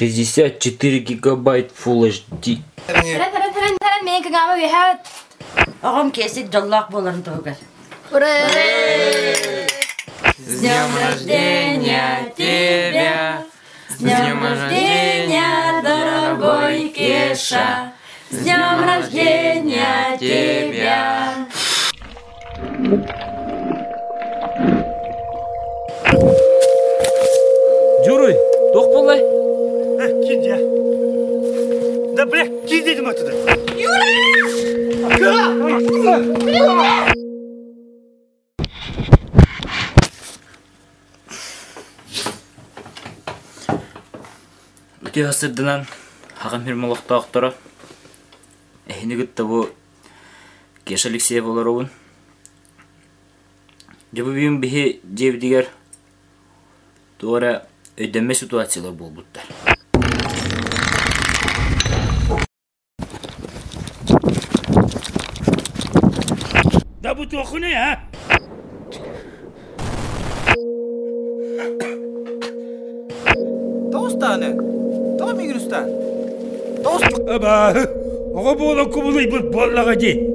64 гигабайт Full HD. Оҕом Киэсик дьоллоох буоларын туһугар. С днем рождения тебя! С днем рождения, дорогой Кеша! С днем рождения тебя! Дьуруй, туох буоллай? Киин дьэ. Да бля, киин дедим оттуда. Юра! Үтүө сырдынан хаҕым сирим олохтоохторо эһини кытта бу Кеша Алексеев олоробун. Дьэ бу бүгүн биһи дьиэбитигэр туох эрэ өйдөммөт ситуациялар буолбуттар. Да бу туоххунуй, а? Тоҕус даҕаны. Тоҕо миигин устаан? Тоҕус Абааһы, оҕо буолан кубулуйбут буоллаҕа дии.